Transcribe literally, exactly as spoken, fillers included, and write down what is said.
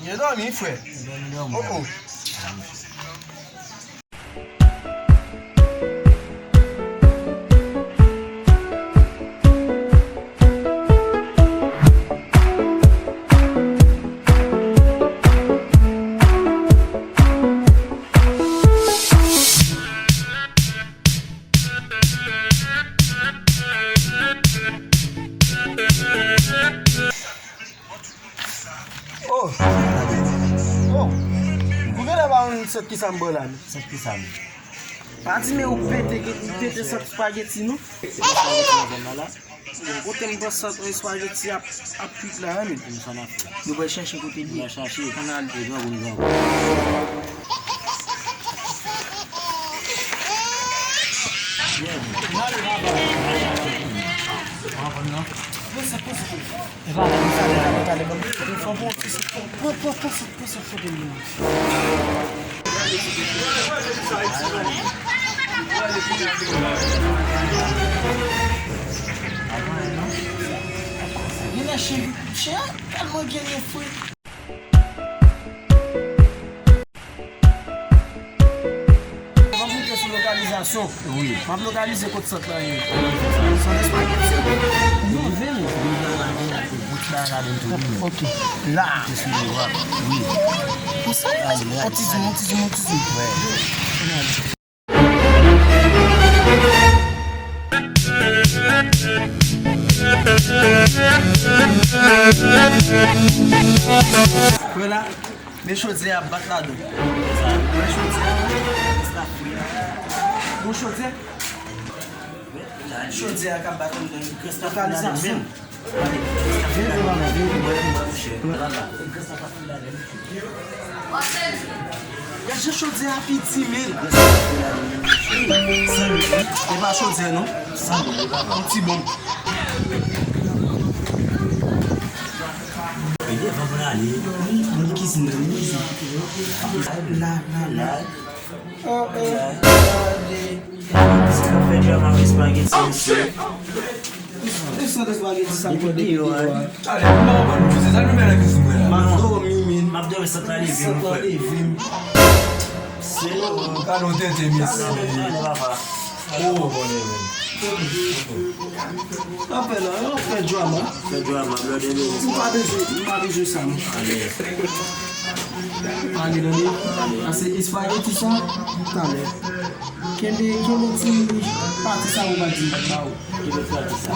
Yo dòmi, frè. Yo dòmi, dòmi. Oh, oh. Oh! Oh! Ou genlè pa konn sòt kisa m ba w la, non? Sòt kisa, non? Pa di men ou pete, ou pete sòt spageti, non? Bon, kote m panse sòt espageti ap, ap kwit la, men. Nou pral chache kote li ye. Nou pral chache. Ann ale. E granmoun, granmoun. Ann ale, ann ale. Pran, pran, non. Pran sa, pran sa. E pa la, pran sa, pran sa, pran sa, pran sa. Pran, pran, pran, pran, pran, pran, pran, pran, pran, pran. Gen nan chen, chen an tèlman genyen fri. M ap monte sou lokalizasyon. Wi. M ap lokalize kot sant lan ye. Sant espageti. Non, vin. Vin la, la, vin la, bout la, la, vin tou, vin. Ok. La. Te sou le wap. Wi. Pou sa, on ti zoom, on ti zoom, on ti zoom. Wè. Wè la, men chodyè a ap bat ladan. Wè chodyè a, wè. Bon chodyè. Chodyè a k ap bat anndan. Lokalizasyon. Gad jan chodyè a piti, men. E pa chodyè, non. Yon ti bonm. Li devan pou n ale. Li, li kizin nan, li kizin. La, la, la. Oh, oh. Gade. Sa k ap fè djòl avè espageti, mesye. Desann espageti sa m pran depi deyò a. Ale, m pa konprann nou, se sa nou fè nan kizin mwen la. M ap dòmi, men. M ap dòmi, sant lan leve m, frè. Sant lan leve m. Se gade yon tenten, mesye. Oh, bònè, men. Anfen la, yo fè drama. Fè drama, blòdè, men. M pa bezwen, m pa bezwen sa, non. Ale. Ale, tande. Pase espageti sa, talè. Kenbe, kenbe ti pati sa ou va di ba ou. Kenbe pati sa.